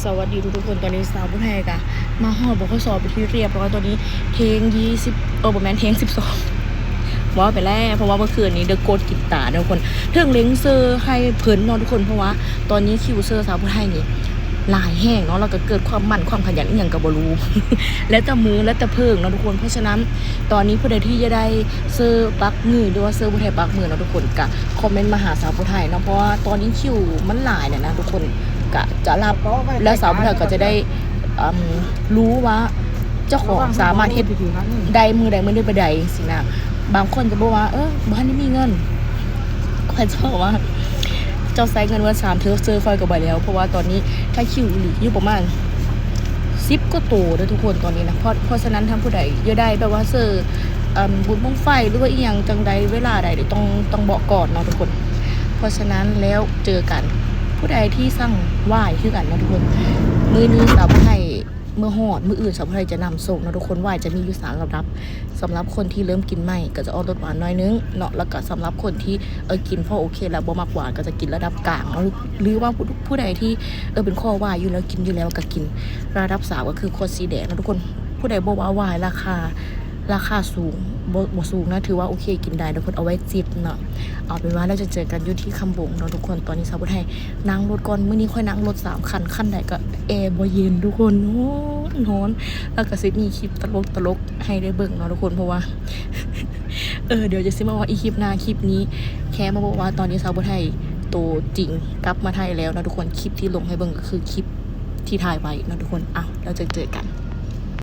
ສະຫວັດດີທຸກໆຄົນ. ຕອນນີ້ສາວຜູ້ໄທກະມາຮອດ ບຂສ ເປັນທີ່ຮຽບຮ້ອຍ. ຕອນນີ້ເທງຊາວ ເອີ ບໍ່ແມ່ນ ເທງສິບສອງ ເວົ້າໄປແລ້ວ ເພາະວ່າເມື່ອຄືນນີ້ເດີໂກດກິນຕາເດີທຸກຄົນ. ເຖິງເລັງເຊີໃຫ້ເພິ່ນເນາະທຸກຄົນ ເພາະວ່າຕອນນີ້ຄິວເຊີສາວຜູ້ໄທນີ້ຫຼາຍແຮງເນາະ ແລ້ວກໍເກີດຄວາມໝັ່ນ ຄວາມຂະຫຍັນອີ່ຫຍັງກໍບໍ່ຮູ້ ແລ້ວແຕ່ມື້ ແລ້ວແຕ່ເພິ່ນເນາະທຸກຄົນ. ເພາະສະນັ້ນ ຕອນນີ້ຜູ້ໃດທີ່ຢາກໄດ້ເຊີປັກມື ຫຼືວ່າເຊີຜູ້ໄທປັກມືເນາະທຸກຄົນ ກະຄອມເມັນມາຫາສາວຜູ້ໄທເນາະ ເພາະວ່າຕອນນີ້ຄິວມັນຫຼາຍແລ້ວນະທຸກຄົນ ກະຈະຮັບ ແລ້ວສາວຜູ້ໄທກໍຈະໄດ້ ອາ ຮູ້ວ່າເຈົ້າຂອງສາມາດເຮັດໄດ້ມື້ໃດມື້ໃດບໍ່ໄດ້ຊີ້ນະ. ບາງຄົນກໍບອກວ່າ ເອີ ບໍ່ທັນໄດ້ມີເງິນ ຂ້ອຍເຈົ້າວ່າ ເຈົ້າໃຊ້ເງິນເບິດສາມເທີ ເຊີຂ້ອຍກໍບໍ່ແລ້ວ ເພາະວ່າຕອນນີ້ຖ້າຄິວອີ່ຫຼີຢູ່ປະມານສິບກວ່າໂຕເດີທຸກຄົນຕອນນີ້ນະ. ເພາະ ເພາະສະນັ້ນ ຖ້າຜູ້ໃດຢາກໄດ້ແບບວ່າເຊີ ອາ ບຸນບັ້ງໄຟ ຫຼືວ່າອີ່ຫຍັງຈັ່ງໃດ ເວລາໃດ ຕ້ອງ ຕ້ອງບອກກ່ອນເນາະທຸກຄົນ. ເພາະສະນັ້ນແລ້ວເຈີກັນ. ຜູ້ໃດທີ່ສັ່ງຫວ້າຍຄືກັນເນາະທຸກຄົນ ມື້ນີ້ສາວຜູ້ໄທ ເມື່ອຮອດມື້ອື່ນສາວຜູ້ໄທຈະນຳສົ່ງເນາະທຸກຄົນ. ຫວ້າຍຈະມີຢູ່ສາມລຳດັບ. ສຳລັບຄົນທີ່ເລີ່ມກິນໃໝ່ກໍຈະອອກລົດຫວານໜ້ອຍໜຶ່ງເນາະ ແລ້ວກໍສຳລັບຄົນທີ່ ເອີ ກິນພໍໂອເຄແລ້ວ ບໍ່ມັກຫວານ ກໍຈະກິນລະດັບກາງເນາະ ຫຼືວ່າຜູ້ ຜູ້ໃດທີ່ ເອີ ເປັນຄໍຫວ້າຍຢູ່ແລ້ວ ກິນຢູ່ແລ້ວ ກໍກິນລະດັບສາມ ກໍຄືຂວດສີແດງເນາະທຸກຄົນ. ຜູ້ໃດບອກວ່າຫວ້າຍລາຄາ ລາຄາສູງ ບໍ່ ບໍ່ສູງນະ ຖືວ່າໂອເຄ ກິນໄດ້ເນາະທຸກຄົນ ເອົາໄວ້ຈິບເນາະ. ເອົາເປັນວ່າແລ້ວຈະເຈີກັນຢູ່ທີ່ຄຳບົງເນາະທຸກຄົນ. ຕອນນີ້ສາວຜູ້ໄທນັ່ງລົດກ່ອນ ມື້ນີ້ຂ້ອຍນັ່ງລົດສາມຄັນ ຄັນໃດກໍແອບໍ່ເຢັນທຸກຄົນ ຮ້ອນ ຮ້ອນ. ແລ້ວກໍຊິມີຄລິບຕະຫຼົກໆໃຫ້ໄດ້ເບິ່ງເນາະທຸກຄົນ ເພາະວ່າ ເອີ ດຽວຈະຊິມາເວົ້າອີກຄລິບໜ້າ. ຄລິບນີ້ແຄ່ມາບອກວ່າຕອນນີ້ສາວຜູ້ໄທໂຕຈິງກັບມາໄທແລ້ວເນາະທຸກຄົນ. ຄລິບທີ່ລົງໃຫ້ເບິ່ງກໍຄືຄລິບທີ່ຖ່າຍໄວ້ເນາະທຸກຄົນ. ເອົາ ແລ້ວຈະເຈີກັນ.